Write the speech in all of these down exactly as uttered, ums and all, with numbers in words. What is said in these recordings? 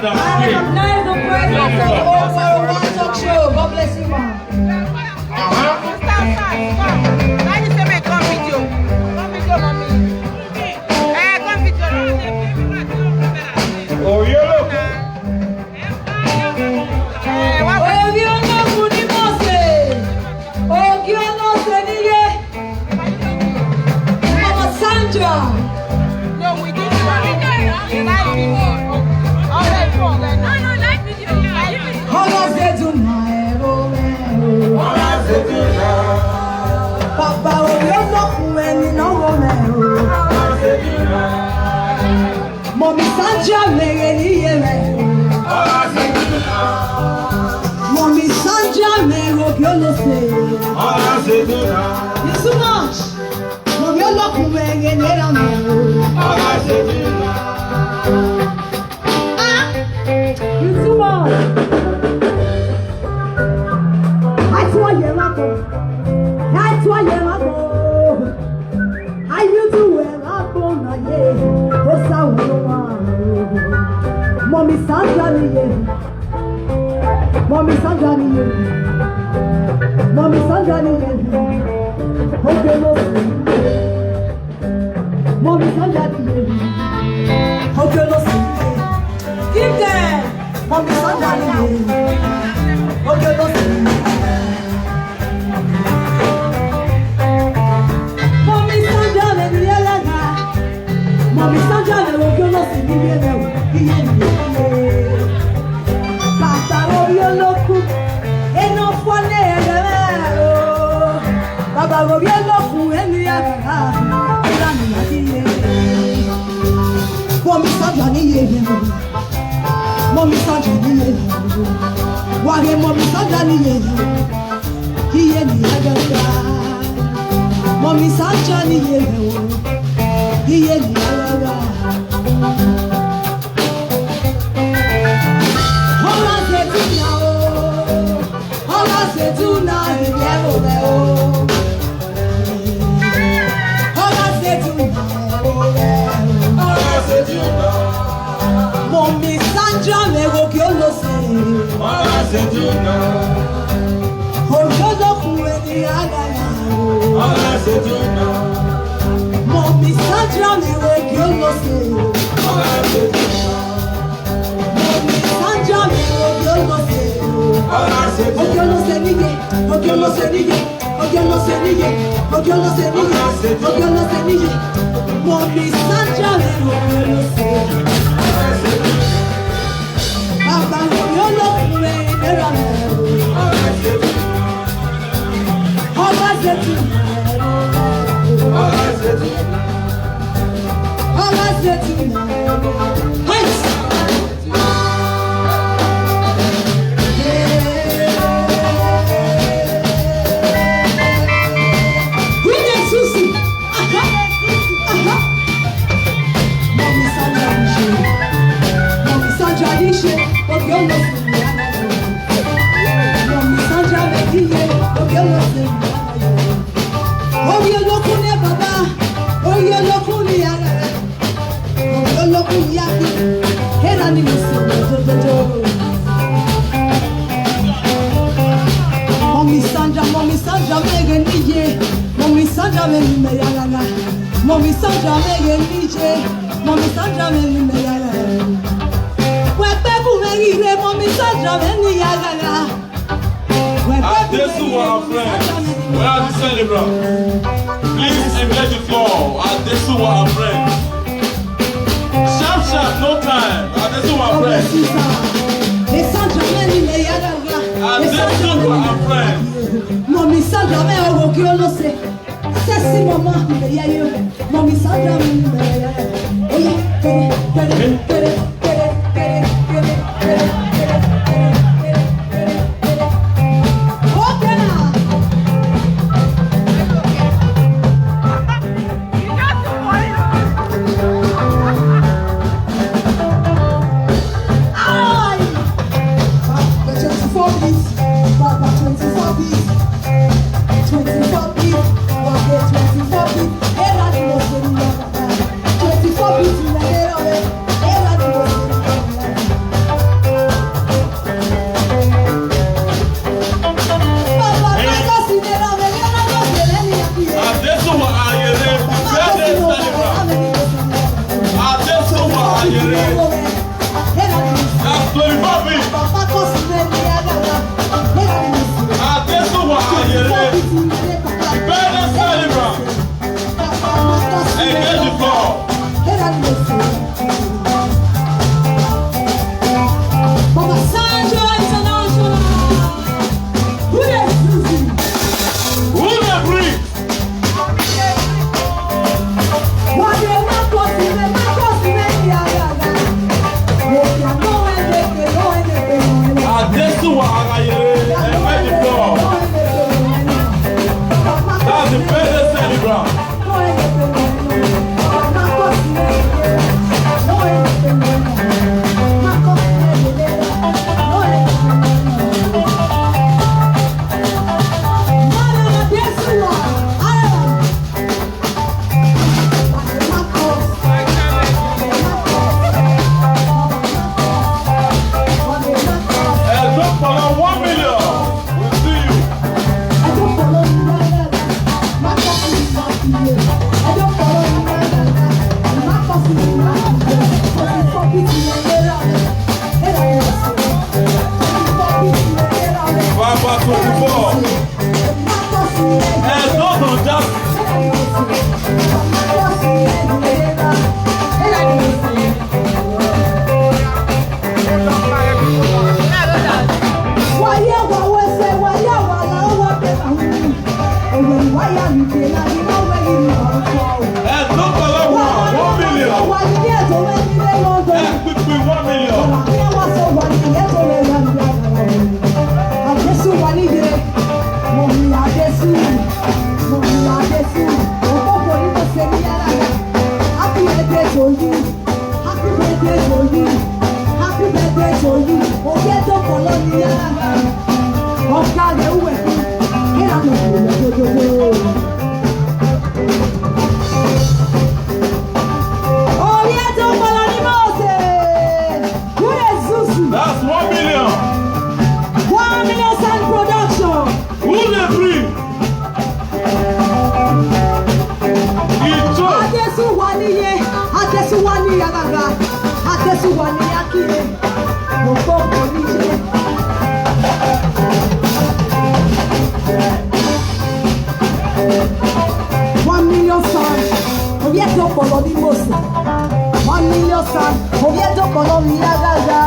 I recognize the presence of Ogboro One Talk Show. God bless you, ma. Uh-huh. Daddy say make come video. Come video, mommy. Eh, come video. Oh, you look. Eh, what? Obi Olokun ni mo se. Ogi Olose niye. Mama Sandra. No, we did not. Live video. All right, come on, guys. No, no, live video. Live video. Ọlá ṣe dùn náà, ẹ̀rọ mẹ́rọ. Ọlá ṣe dùn náà. Bàbá Obi Olokun ẹni náà wọ mẹ́rọ. Ọlá ṣe dùn náà. Mommy Sandra mere n'ihe mere. Mommy Sandra mere Obi Olose. You too much. Mommy Olokun mere n'era mere. Ah, you too much. I tell you, I tell you, ayudu wera bona ye, osa wona. Mommy Sandra ni ye. Mommy Sandra ni ye. Mommy Sandra ni ye. Oge lo si. Mommy Sandra ni ye. Oge lo si. Give them. Mommy Sandra ni ye. Oge lo si. Mommy Sandra ni ye la na. Mommy Sandra ni oge lo si ni ye le. Iye ni ye. Bàbá Obi Olokun. Eno fo ne ye le o. Bàbá Obi Olokun eni ya ga. Ira ni ya ti ye. Mommy Sandra ni ye le. Mommy Sandra ni ye. Wage Mommy Sandra ni ye. Iye ni agaga. Mommy Sandra ni ye. Iye ni agaga. Ọlá ṣe dùn náà o. Ọlá ṣe dùn náà, ìyẹn ò rẹ̀ o. Ọlá ṣe dùn náà. Ọlá ṣe dùn náà. Mommy Sandra mere Obi Olose. Ọlá ṣe dùn náà. Obi Olokun ẹni àgàlà o. Ọlá ṣe dùn náà. Mommy Sandra mere Obi Olose. Ọlá ṣe dùn náà. Mommy Sandra mere Obi Olose. Ọlá ṣe dùn náà. Obi Olose niye. Obi Olose niye. Obi Olose niye. Obi Olose niye. Obi Olose niye. Mommy Sandra mere Obi Olose. Bàbá Obi Olokun mere nera mere. Ọlá ṣe dùn. Ọlá ṣe dùn. Hey! Who dey Susie? Aha. Aha. Mommy Sandra Nishe. Mommy Sandra Nishe. Oge lo si. Mommy Sandra Nishe. Oge lo si. Oye lo kune baba. Oye lo kune yara. Olókùn yá bí, hera ni mo sọ, do, do, do. Mommy Sandra, Mommy Sandra, mere niye. Mommy Sandra, mere ni me ya la la. Mommy Sandra, mere niye. Mommy Sandra, mere ni me ya la la. Wẹ pẹ́ kú, mere ire, Mommy Sandra, mere ni ya la la. Adesuwa friends, where are the celebrants? Please invite the floor. Adesuwa friends. Sharp, sharp, no time. Adesuwa friends. Adesuwa friends. Mommy Sandra, me owo ki o lo se. Sexy mama, me ya yo. Mommy Sandra, me ya. Oh yeah, get it, get it, get it, get it, get it, get it, get it, get it, get it, get it, get it, get it. Okay now. Aye. The twenty-four beats, Papa, twenty-four beats, twenty-four beats, Papa, twenty-four beats. Hey, that's the most. to you. Happy birthday to you. Happy birthday to you. Oye to Colonia. Ọ̀gá rẹ̀ wẹ̀ mí. Kí á lọ kò lọ dododo. Oye to Colonia Moses. Who is Zuzu? That's one million. One million sound production. Who dey bring? Ìjọ. Adéṣúwà níye, Adéṣúwà ní yàrá, Adéṣúwà ní akíye, gbogbo kò níye. One million sound, orí ẹ̀ tó pọ̀ lọ ní Mòsè. One million sound, orí ẹ̀ tó pọ̀ lọ ní yàrá.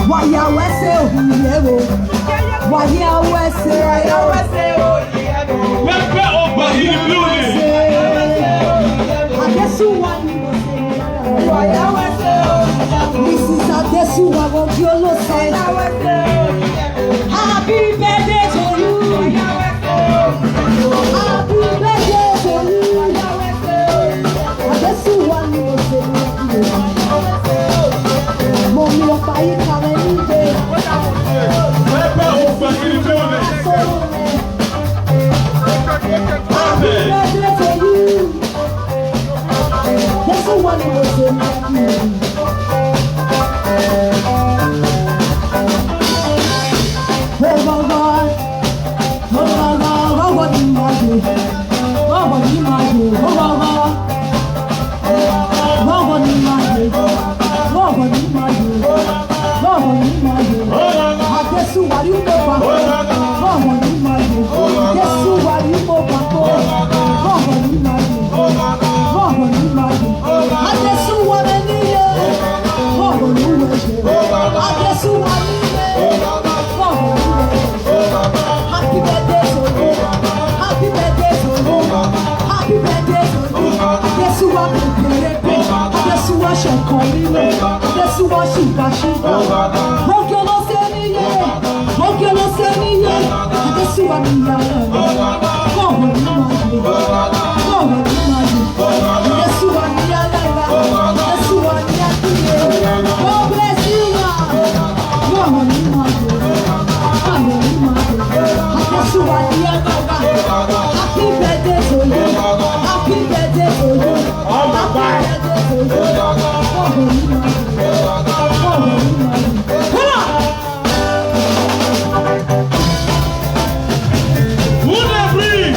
Waya wese ohiye o. Waya wese o. Pẹpẹ ọgbà yìí lónìí. Adesuwa ni mo ṣe. Missus Adesuwa Ogiolose. Happy birthday to you. Happy birthday to you. Adesuwa ni mo ṣe. Mo mi ọ̀pá yìí kàwé níbẹ̀. Ẹgbẹ́ òfin ìlú rẹ̀. Happy birthday to you. Adesuwa ni mo ṣe. Adesuwa níye. Adesuwa níye. Happy birthday to you. Happy birthday to you. Happy birthday to you. Adesuwa peperepe. Adesuwa ṣọ̀kan lílo. Adesuwa ṣùgbàṣùgbà. Ogiolose níye. Ogiolose níye. Adesuwa níye. Kọ̀wé ní máa yẹ. Kọ̀wé ní máa yẹ. Adesuwa níye. Adesuwa níye. God bless you, ma. Kọ̀wé ní máa yẹ. Kọ̀wé ní máa yẹ. Adesuwa níye. Happy birthday to you. Happy birthday to you. Happy birthday to you. Kọ̀wé ní máa yẹ. Kọ̀wé ní máa yẹ. Come on. Who dey bring?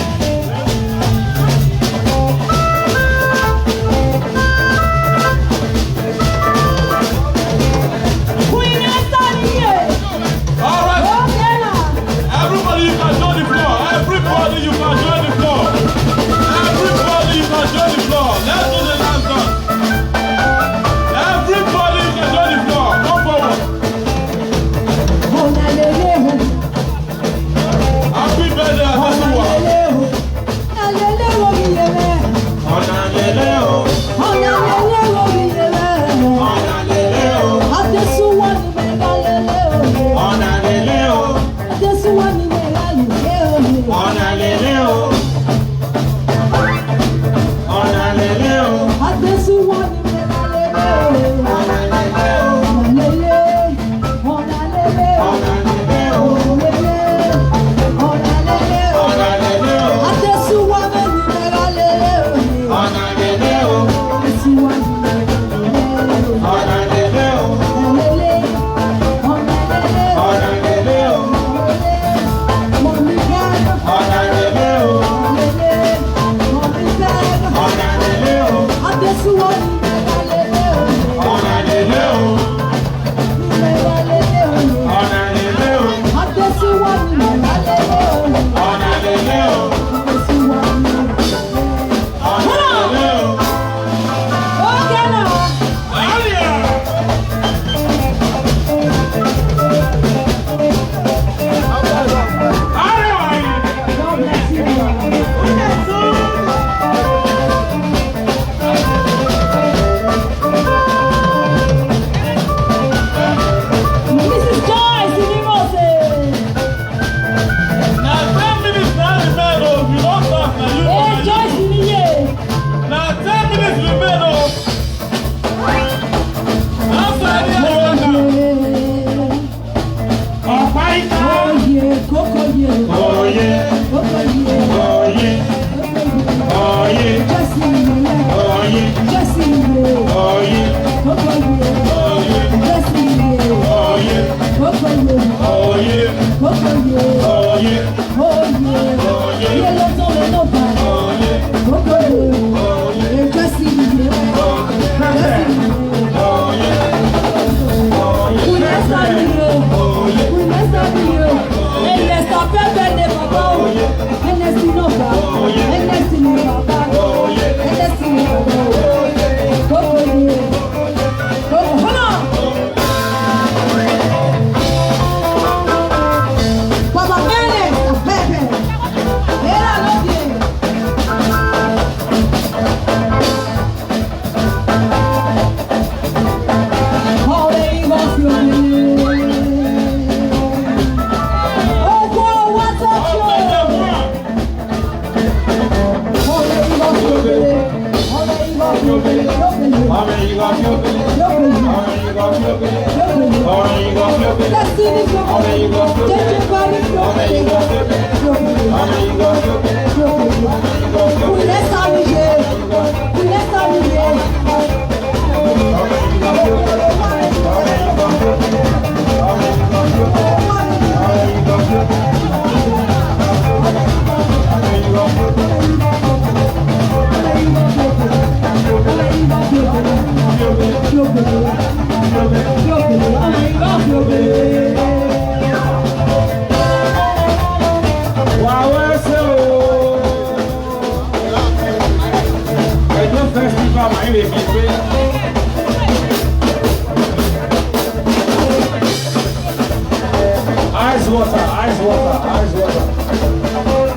Ice water, ice water, ice water.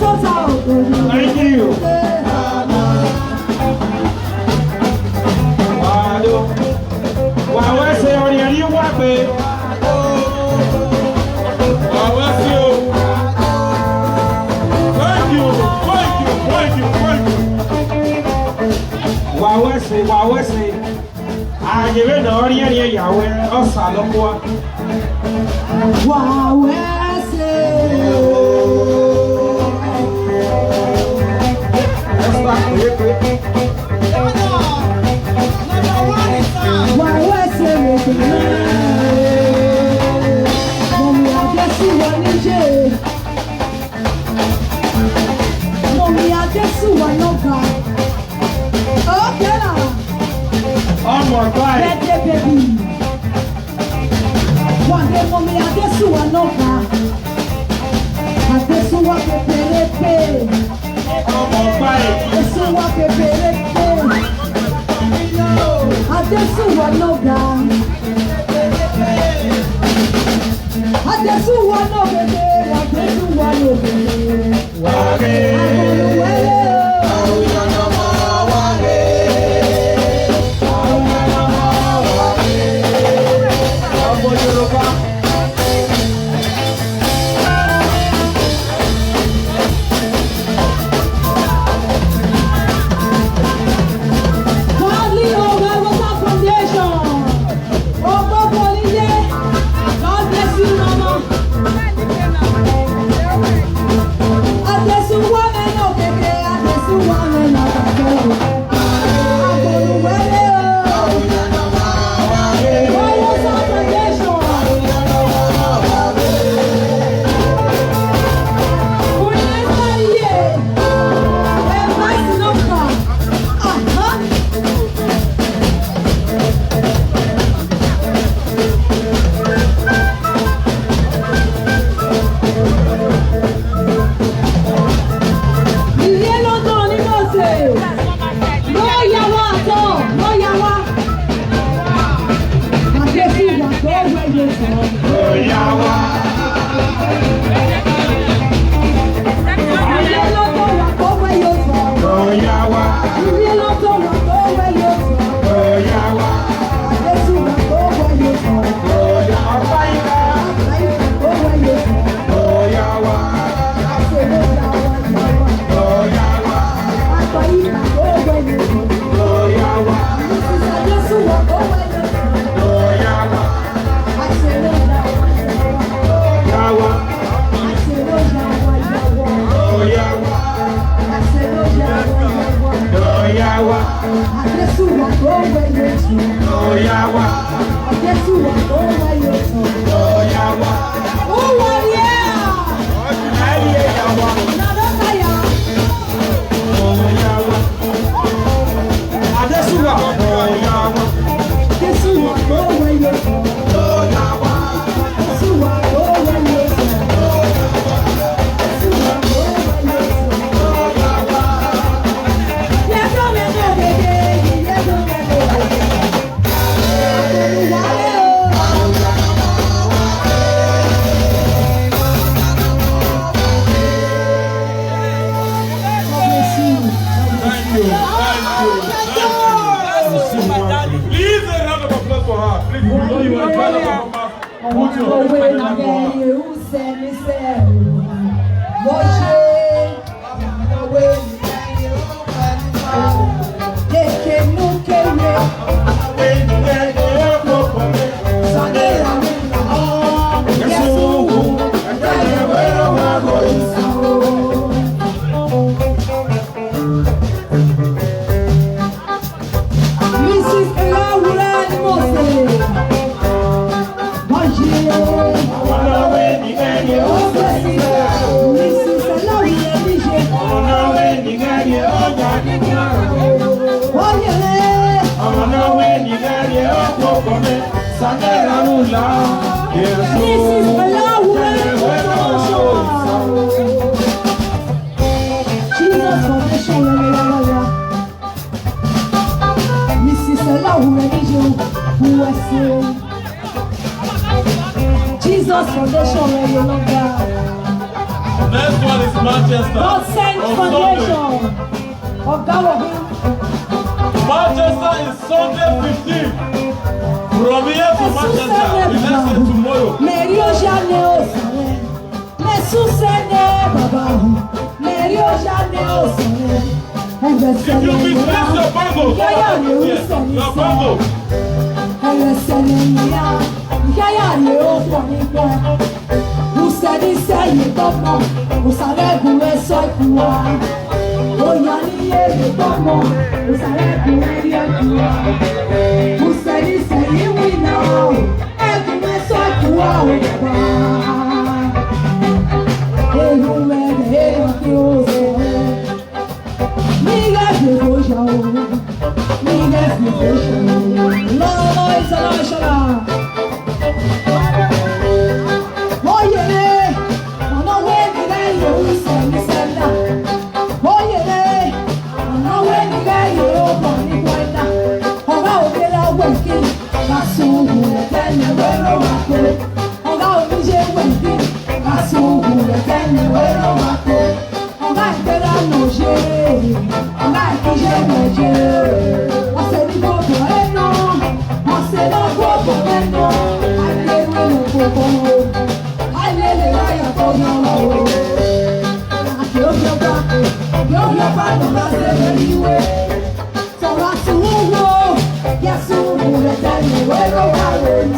Thank you. Wàá wá ṣe orin ẹni wá pé wàá wá sí o. Thank you, thank you, thank you, thank you. Wàá wá ṣe, wàá wá ṣe. Àyè rẹ̀ náà rí ẹ̀rí ẹ̀yàwó ẹ̀ ọ̀sà lọ́kọ́ wa. Wàá wá ṣe. Esther Oyekwe. Wàá wá ṣe rèé. Mọ̀mí Adésùwà níjẹ́. Mọ̀mí Adésùwà lọ́gà. Okay now. Ọmọ báyìí. Birthday baby. Wà á dé Mọ̀mí Adésùwà lọ́gà. Adésùwà pépérépé. Ọmọ báyìí. Adésùwà pépérépé. Adésùwà lọ́gà. Adésùwà lọ́gà. Adésùwà lọ́gà. Godly Owe Water Foundation. Ogbó Fonílé. God bless you, Mama. Thank you. Thank you. Thank you. Please, a round of applause for her. Please, you know you are a round of applause. Put your hands together for her. Missus Olawura Mose. Bonjour. Missus Olawura Mose. Oyele. Missus Olawura Mose. Jesus Foundation, la, la, la, la. Missus Olawura Mose, who was saying, Jesus Foundation, la, la, la, la. Next one is Manchester. God sent on Sunday. Foundation. Oga Obi. Manchester is Sunday fifteen. From here to Manchester, the next day tomorrow. Mary Oja Neos. Mesuse ne baba, Mary Oja Neos. If you misplace your bangle, come back here. Your bangle. Ẹlẹ́sẹ̀ ni ìyá, ìyá yà ni ó pọ̀ nípa. Useni sẹ́yìn tọ́pọ̀, Usarẹ́gùn rẹ̀ sọ ìkùwà. Oyà ni èrè tọ́pọ̀, Usarẹ́gùn rẹ̀ yẹ ìkùwà. Useni sẹ́yìn wí náà o, ẹ̀gùn rẹ̀ sọ ìkùwà o bàbá. Èrò rẹ̀ rẹ̀ èrò kí o sọ. Niggas dey go show. Niggas dey go show. Lord International. Oyele, ọ̀nà wẹ́ẹ̀ni lẹ́yìn òun sẹ̀mí sẹ́ńdà. Oyele, ọ̀nà wẹ́ẹ̀ni lẹ́yìn òun bọ̀ ní pọ́ńdà. Ọ̀gá òde la wẹ̀ kí, la sùn wù lẹ́tẹ̀lẹ̀ wẹ́rọ̀ wá pé. Ọ̀gá oníṣẹ́ wẹ̀ kí, la sùn wù lẹ́tẹ̀lẹ̀ wẹ́rọ̀ wá pé. Ọ̀gá ìgbéra ló ṣe, ọ̀gá ìkíṣẹ́ ló ṣe. Ọ̀sẹ̀ ní gbogbo ẹ̀ náà, ọ̀sẹ̀ náà gbogbo ẹ̀ náà. Ayé mi ló gbogbo, ayé lè ráyà tó yọ ọ́. Yóò yọ bá, yóò yọ bá lọ́la ṣe lè rí wé. Sọ̀rọ̀ àsùnwó, yẹ sùn, mo lè tẹ̀lé wẹ́rọ̀ wá lórí.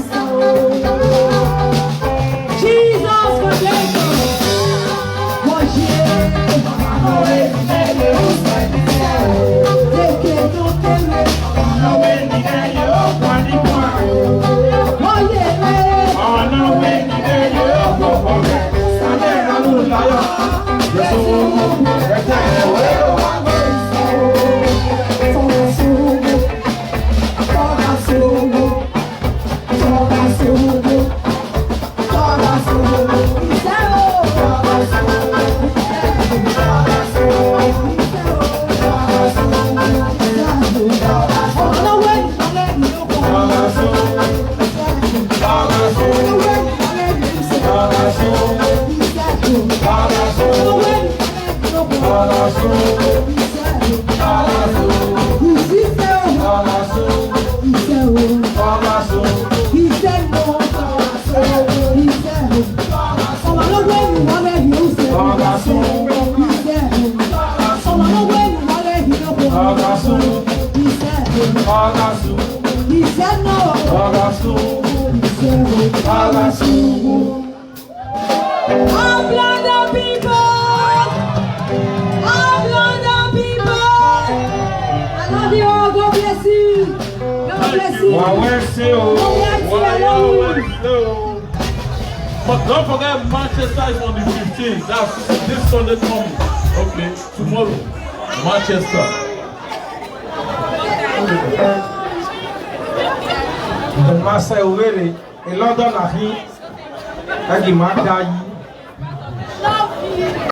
Jesus for Jesus. Ablada people! Ablada people! I love you all. God bless you. God bless you. Wàá wẹ́ ṣe o. Wàá yá wẹ́ ṣe o. But don't forget, Manchester is on the fifteenth. That's this Sunday coming. Okay, tomorrow. Manchester. Master Owere, in London, I think. Thank you, Mark.